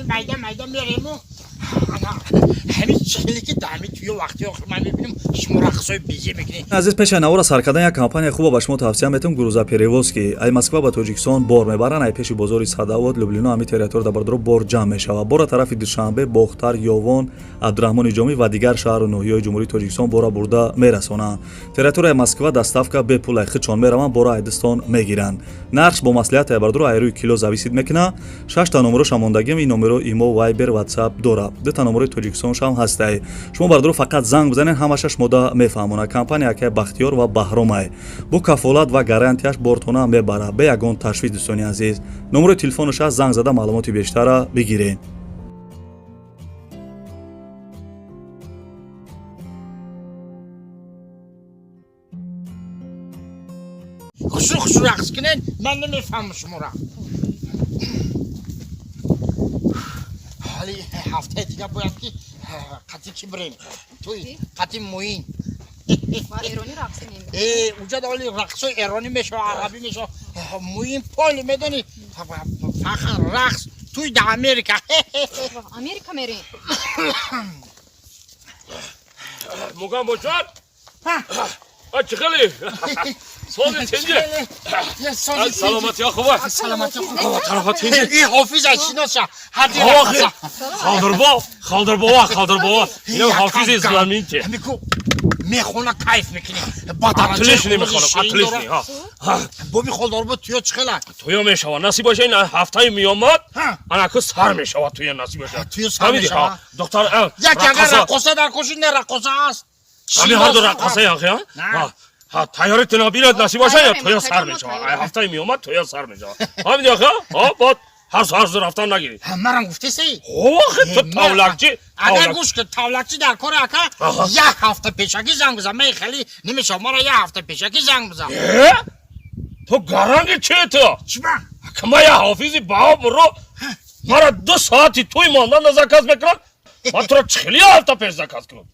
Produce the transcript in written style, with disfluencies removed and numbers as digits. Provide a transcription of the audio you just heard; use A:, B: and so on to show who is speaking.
A: Майда майда мерему. Ҳамин хеле ки даҳми туё вақти охир ман мебинам, шумо рақсои безе мекунед.
B: Азиз, пеши навора сар кардан як компания хуба ба шумо тавсия метавам, грузоперевозки. Ай Москва ба Тоҷикистон бор мебаранд, ай пеши бозори Садовод, Люблино, ҳами территория дар бардоро бор ҷамъ мешавад. Бора тарафи Душанбе, Бохтар, Ёвон, Абдураҳмони Ҷомӣ ва дигар шаҳру ноҳияҳои Ҷумҳурии Тоҷикистон бора бурда мерасонанд. Территорияи Москва доставка бепул, ай худшон мераванд, бора айдистон мегиранд. Нархш бо маслиҳат ай бардоро ай рӯи кило зависит мекунад. Шашта номероша мондагим, ин номеро имо, Вайбер, Ватсап дорад. Дута номерои Тоҷикистоншам ҳастай. Шумо бардоро фақат занг бизанед, ҳамаша шумода мефаҳмонад. Компания акай Бахтиёр ва Баҳромай бо кафолат ва гарантияш бортона мебарад, бе ягон ташвиш. Дӯстони азиз, номерои телефонаш аст, занг зада маълумоти бештара бигиред.
A: Хушу хушу рақс кунед, ман намефаҳмам шуморо. Ҳали ҳафтаи дига бояд ки қати ки бирем туй, қати Муин.
C: Ва эронӣ рақс кунем.
A: Э, уҷа оли рақсои эронӣ мешава, арабӣ мешава. Муин поли медонӣ, фақат рақс туй да Америка.
C: Америка мерем.
D: Мугам бочон? А чӣ хеле? Сози тинҷи? Саломатиё хуба?
A: Саломатиё
D: хуба. Тарафа тинҷи.
A: И ҳофиз аз шиноса. Ҳади
D: рақса. Холдирбо, холдирбова, холдирбова. Ино ҳофизи исламинчи.
A: Ҳамику мехона, кайф мекунӣ.
D: Отличный мехонам, отличный.
A: Боби холдорбо туё чӣ хела?
D: Туё мешава. Насиб боша, ин ҳафтаи меомад, анаку сар мешава туё, насиб боша.
A: Туё сар мешава.
D: Доктор,
A: як агар раққоса дар коши, не раққоса аст.
D: Ҳамин ҳарду раққоса яхи, ҳа? Ҳа, тайёри тина бирад, насиб боша, я туё сар мешава. Ай ҳафтаи меомад туё сар мешава. Ҳамин яхи, ҳа, бод ҳар ҳар рафтан нагирӣ.
A: Марам гуфтеси?
D: Охи, ту тавлакчи.
A: Агар гӯш кун, тавлакчи дар кори ака, як ҳафта пешакӣ занг бизан. Ман хеле намешавам, мара як ҳафта пешакӣ занг бизан.
D: Э? Ту гаранги чи ту?
A: Чиба?
D: Ма я ҳофизи баобро мара 2 соати туй мондан заказ мекунам. Ман туро чили ҳафта пеш заказ кунам.